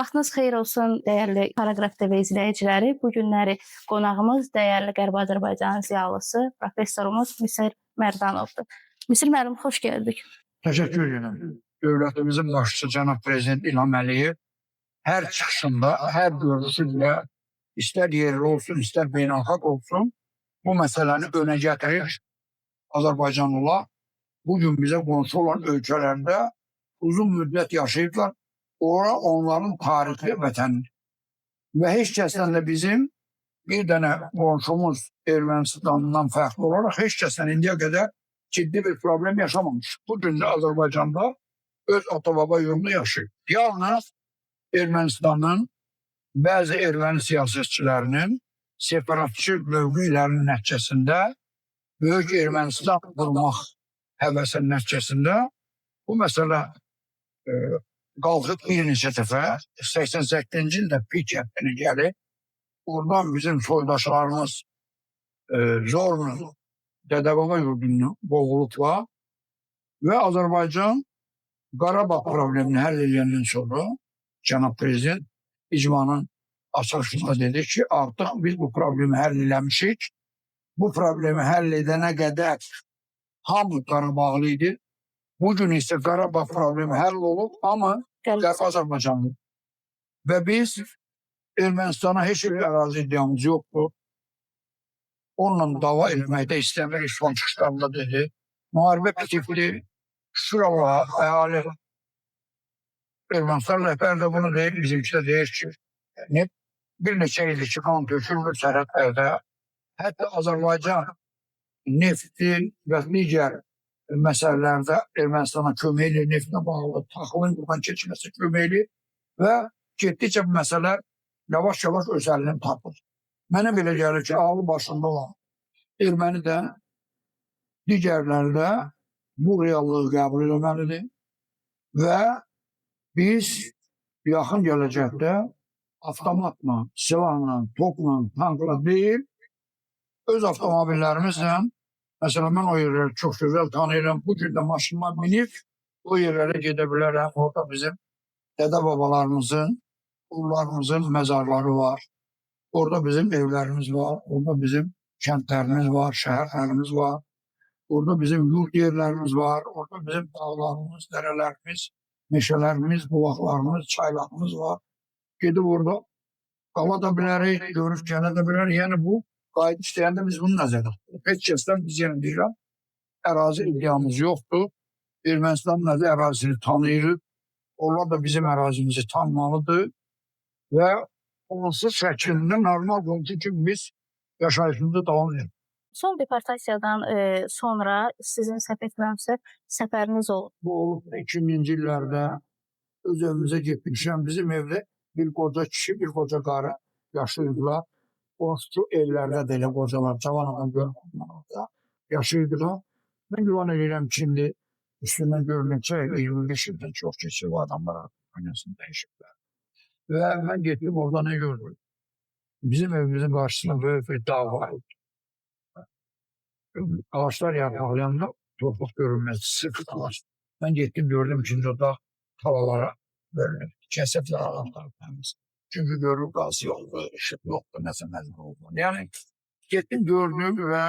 Vaxtınız xeyir olsun, dəyərli Paragraf TV izləyiciləri. Bu günləri qonağımız dəyərli Qərbi Azərbaycanın ziyalısı, professorumuz Misir Mərdanovdur. Misir müəllim, xoş gəldik. Təşəkkür edirəm. Dövlətimizin başçısı cənab prezident İlham Əliyev hər çıxışında, hər görüşündə istər yerli olsun, istər beynəlxalq olsun, bu məsələni önə gətirir. Azərbaycanlılar bugün bizə qonşu olan ölkələrdə uzun müddət yaşayıblar. Ora onların tarixi vətənidir. Və heç kəsdən də bizim bir dənə qonşumuz Ermənistandan fərqli olaraq heç kəsdən indiyə qədər ciddi bir problem yaşamamış. Bu gün də Azərbaycanda öz ata-baba yurdunda yaşayır. Yalnız Ermənistanın bəzi erməni siyasətçilərinin separatçı mövqelərinin nəticəsində Böyük Ermənistan qurmaq həvəsinin nəticəsində bu məsələ qalxıb bir neçə dəfə 88-ci ildə pik həddinə gəlib. Oradan bizim soydaşlarımız zorla dədə-baba yurdundan qovulublar və Azərbaycan Qarabağ problemini həll edəndən sonra cənab prezident icmanın açılışında dedi ki, artıq biz bu problemi həll eləmişik. Bu problemi həll edənə qədər hamı Qarabağlı idi. Bu gün isə Qarabağ problemi həll olub, amma Qərbi Azərbaycanlı. Və biz Ermənistana heç bir ərazi iddiamız yoxdur. Onunla dava eləmək də istəmirik, son çıxışlarında dedi. Müharibə bitibdir. Şükür Allaha, əhali Ermənistan rəhbəri də bunu deyir, bizimki də deyir ki, ne, bir neçə ildir ki, qan tökülmür sərhədlərdə. Hətta Azərbaycan nefti və digər məsələlərdə Ermənistana kömək eləyir, neftlə bağlı taxılın buradan keçməsi kömək eləyir və getdikcə bu məsələ yavaş-yavaş öz həllini tapır. Mənə belə gəlir ki, ağlı başında olan erməni də, digərləri də bu reallığı qəbul eləməlidir və biz yaxın gələcəkdə avtomatla, silahla, topla, tankla deyil, öz avtomobillərimizlə, məsələn, mən o yerləri çox gözəl tanıyıram, bu gün də maşınıma minib o yerlərə gedə bilərəm. Orada bizim dədə-babalarımızın, ullarımızın məzarları var. Orada bizim evlərimiz var, orada bizim kəndlərimiz var, şəhərlərimiz var. Orada bizim yurt yerlərimiz var, orada bizim dağlarımız, dərələrimiz, meşələrimiz, bulaqlarımız, çaylarımız var. Gedib orada qala da bilərik, görüb gələ də bilərik. Yəni bu qayıdış deyəndə biz bunu nəzərdə tuturuq. Heç kəsdən biz yenə deyirəm, ərazi iddiamız yoxdur. Ermənistanın da ərazisini tanıyırıq. Onlar da bizim ərazimizi tanımalıdır və onsuz şəkildə normal qonşu kimi biz yaşayışımızı davam edirik. Son deportasiyadan sonra sizin səhv etmirəmsə səfəriniz olub. Bu olub 2000-ci illərdə öz evimizə getmişəm. Bizim evdə bir qoca kişi, bir qoca qarı yaşayırdılar. Qonşu evlərdə də elə qocalar, cavan adam görmədim mən orada yaşayırdılar. Mən güman eləyirəm ki, indi üstündən gör neçə il, 25 ildən çox keçir bu adamlar dünyasını dəyişiblər. Və mən getdim orada nə gördüm? Bizim evimizin qarşısında böyük bir dağ var idi. Ağaçlar yarpaqlayanda torpaq görünməzdi, sırf ağac. Mən getdim gördüm ki, o dağ talalara bölünür. Kəsiblər adamlar təmiz. Çünki görür qaz yoxdur, işıq yoxdur, nəsə nəsə oldu. Yəni getdim gördüm və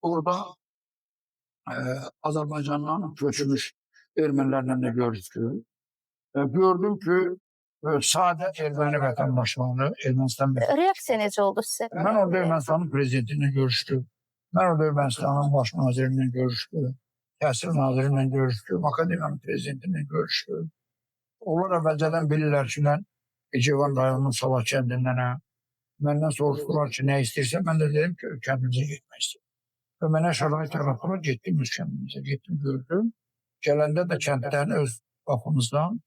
orada Azərbaycandan köçmüş ermənilərlə də görüşdüm. Gördüm ki, sadə erməni vətəndaşlarını Ermənistan Reaksiya necə oldu sizə? Mən orada Ermənistanın prezidenti ilə görüşdüm. Mən orada Ermənistanın baş naziri ilə görüşdüm. Təhsil naziri ilə görüşdüm. Akademiyanın prezidenti ilə görüşdüm. Onlar əvvəlcədən bilirlər ki, mən Ecevan rayonunun Salah kəndindənəm. Məndən soruşdular ki, nə istəyirsən? Mən də dedim ki, kəndimizə getmək istəyirəm. Və mənə şərait yaratdılar, getdim öz kəndimizə, getdim, gördüm. Gələndə də kənddən öz qapımızdan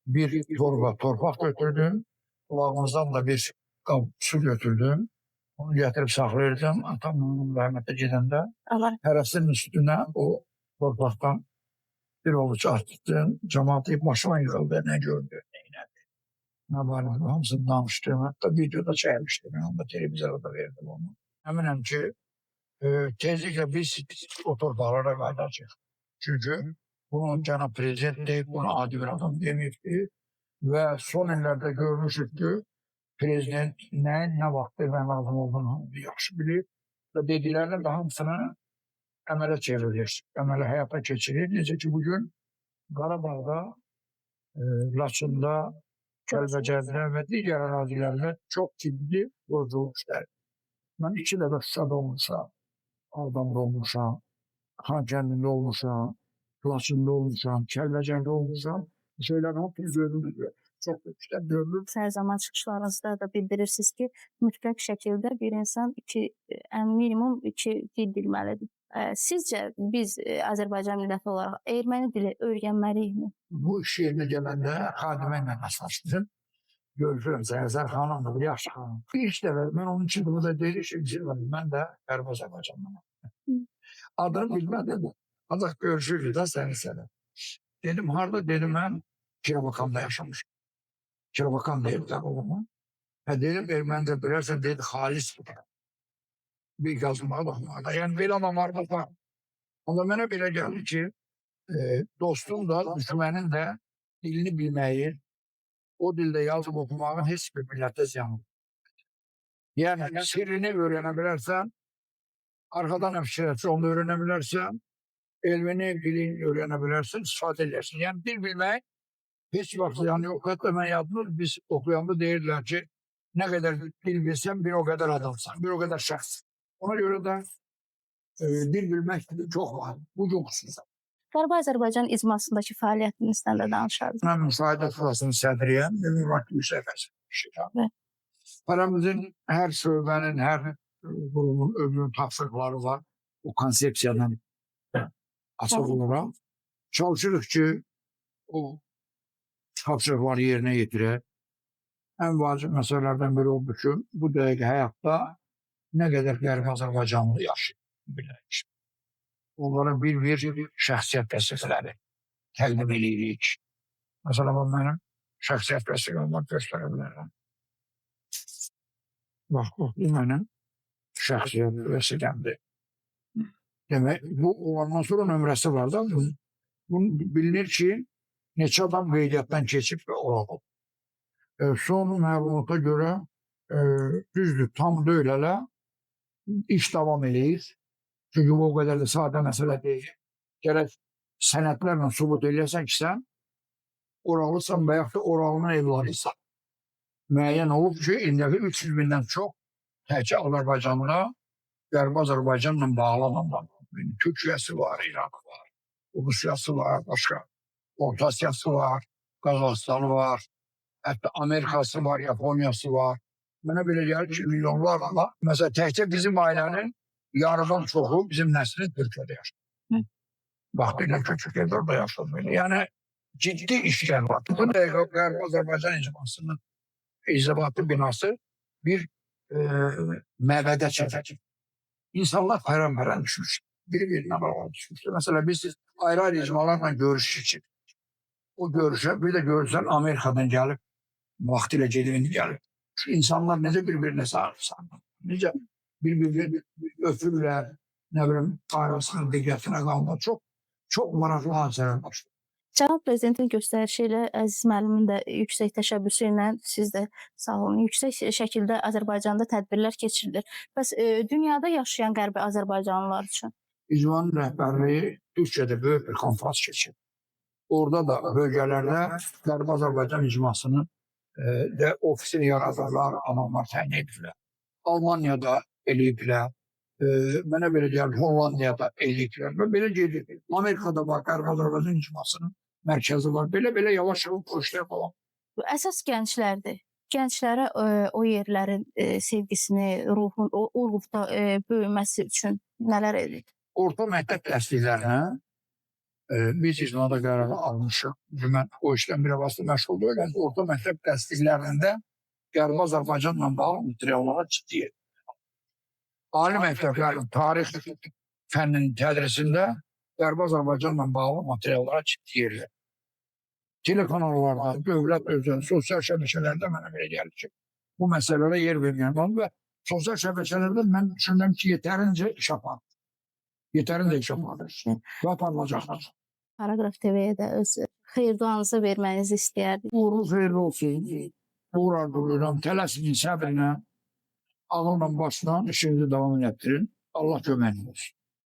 bir torba torpaq götürdüm. Qulağımızdan da bir qab su götürdüm. Onu gətirib saxlayırdım. Atam rəhmətə gedəndə hərəsinin üstünə o torpaqdan bir ovuc atdım. Camaat başıma yıxıldı, nə gördü, nə elədi. Nə var idi, hamısını danışdım. Hətta videoda çəkmişdim, onu da televizora da verdim onu. Əminəm ki, tezliklə biz o torpaqlara qayıdacağıq. Çünki bunu cənab prezident deyib, bunu adi bir adam deməyibdi. Və son illərdə görmüşük ki, prezident nəyin nə vaxt vermək lazım olduğunu yaxşı bilir və dediklərinin də hamısını əmələ çevirir, əmələ həyata keçirir. Necə ki, bugün Qarabağda, Laçında, Kəlbəcərdə və digər ərazilərdə çox ciddi quruculuq işləri. Mən 2 dəfə Şuşada olmuşam, Ağdamda olmuşam, Xankəndində olmuşam, Laçında olmuşam, Kəlbəcərdə olmuşam. Bu şeylərin hamısı görülür. Çox işlər görülür. Hər zaman çıxışlarınızda da bildirirsiniz ki, mütləq şəkildə bir insan ən minimum 2 dil bilməlidir. Sizcə biz Azərbaycan milləti olaraq erməni dili öyrənməliyikmi? Bu iş yerinə gələndə xadimə ilə rastlaşdım. Görüşürəm, Zəhər xanımdır, yaxşı xanım. Bir iş dəfə mən onun üçün burada deyir ki, mən də Qərbi Azərbaycanlıyam. Adını bilmədim. Ancaq görüşürük də səni. Dedim, harada? Dedim, mən Kirovakan'da yaşamışım. Kirovakan deyirlər o zaman. Hə, dedim, ermənicə bilərsən, dedi, xalis bilirəm. Bir yazmağa baxmağa. Yəni, belə adamlar da var. Amma mənə belə gəldi ki, dostun da, düşmənin də dilini bilməyi, o dildə yazıb oxumağın heç bir millətə ziyanı yox. Yəni, sirrini öyrənə bilərsən, arxadan həmşirəçi onu öyrənə bilərsən, elmini, dilini öyrənə bilərsən, istifadə edərsin. Yəni, dil bilmək heç vaxt ziyanı yox. Hətta mən yadımda, biz oxuyanda deyirdilər ki, nə qədər dil bilsən, bir o qədər adamsan, bir o qədər şəxs. Ona görə də dil bilmək çox var. Bu çox xüsusən. Qərbi Azərbaycan icmasındakı fəaliyyətinizdən də danışardım. Mən Müşahidə Şurasının sədriyəm, Bakı Yüksək Fəsil. Paramızın hər şöbənin, hər qurumun özünün tapşırıqları var. O konsepsiyadan açıq olaraq çalışırıq ki, o tapşırıqları yerinə yetirək. Ən vacib məsələlərdən biri odur ki, bu dəqiqə həyatda nə qədər Qərbi Azərbaycanlı yaşayır, bilək. Onlara bir-bir şəxsiyyət vəsiqələri təqdim edirik. Məsələn, mənim şəxsiyyət vəsiqəmi göstərə bilərəm. Bax, bu mənim şəxsiyyət vəsiqəmdir. Demək, bu olandan sonra nömrəsi var da. Bunu bilinir ki, neçə adam qeydiyyatdan keçib və olub. Son məlumata görə, düzdür, tam deyil hələ, iş davam eləyir. Çünki bu o qədər də sadə məsələ deyil. Gərək sənədlərlə sübut eləyəsən ki, sən oralısan və yaxud da oralının evladıysan. Müəyyən olub ki, indiki 300 mindən çox təkcə Azərbaycanda, Qərbi Azərbaycanla bağlı adamlar var. Türkiyəsi var, İranı var, Rusiyası var, başqa Orta Asiyası var, Qazaxıstanı var, hətta Amerikası var, Yaponiyası var. Mənə belə gəlir ki, milyonlarla, məsələn, təkcə bizim ailənin yarıdan çoxu bizim nəslin Türkiyədə yaşayır. Vaxtilə köçük evdə orada yaşayır. Yəni, ciddi işlər var. Bu dəqiqə Qərbi Azərbaycan icmasının inzibatı binası bir məbədə çevrilib. İnsanlar pərən-pərən düşmüş. Biri-birinə bağlı düşmüşdür. Məsələn, biz ayrı-ayrı icmalarla görüşürük. O görüşə, bir də görürsən Amerikadan gəlib, vaxtilə gedib indi gəlib. Şu insanlar necə bir-birinə sarılır, necə bir-birini öpürlər, nə bilim, ayrılsın, diqqətinə qalmır. Çox, çox maraqlı hadisələr başlayır. Cənab Prezidentin göstərişi ilə Əziz müəllimin də yüksək təşəbbüsü ilə siz də sağ olun, yüksək şəkildə Azərbaycanda tədbirlər keçirilir. Bəs dünyada yaşayan Qərbi Azərbaycanlılar üçün? İcmanın rəhbərliyi Türkiyədə böyük bir konfrans keçirir. Orada da bölgələrdə Qərbi Azərbaycan icmasının də ofisini yaradırlar, adamlar təyin edirlər. Almaniyada eləyiblər, mənə belə gəlir, Hollandiyada eləyiblər və belə gedir. Amerikada var, Qərbi Azərbaycan icmasının mərkəzi var. Belə-belə yavaş-yavaş bu işlər falan. Əsas gənclərdir. Gənclərə o yerlərin sevgisini, ruhun, o ruhda böyüməsi üçün nələr edir? Orta məktəb təhsillərinə biz icmada qərarı almışıq. Mən o işlə bir vasitə məşğul deyiləm. Orta məktəb təhsillərində Qərbi Azərbaycanla bağlı materiallara ciddi. Ali məktəblərin tarix fənninin tədrisində Qərbi Azərbaycanla bağlı materiallara ciddi yerlər. Telekanallarda, dövlət özəl, sosial şəbəkələrdə mənə belə gəlir ki, bu məsələlərə yer verməyəm. Və sosial şəbəkələrdə mən düşünürəm ki, yetərincə iş aparır. Yetərincə iş aparır. Və aparılacaqdır. Paragraf TV-yə də öz Xeyir duanızı vermənizi istəyərdik. Uğurlu xeyirli olsun. Uğur arzulayıram. Tələsinin, səbirlə, ağılla, başla işinizi davam etdirin. Allah köməyiniz olsun.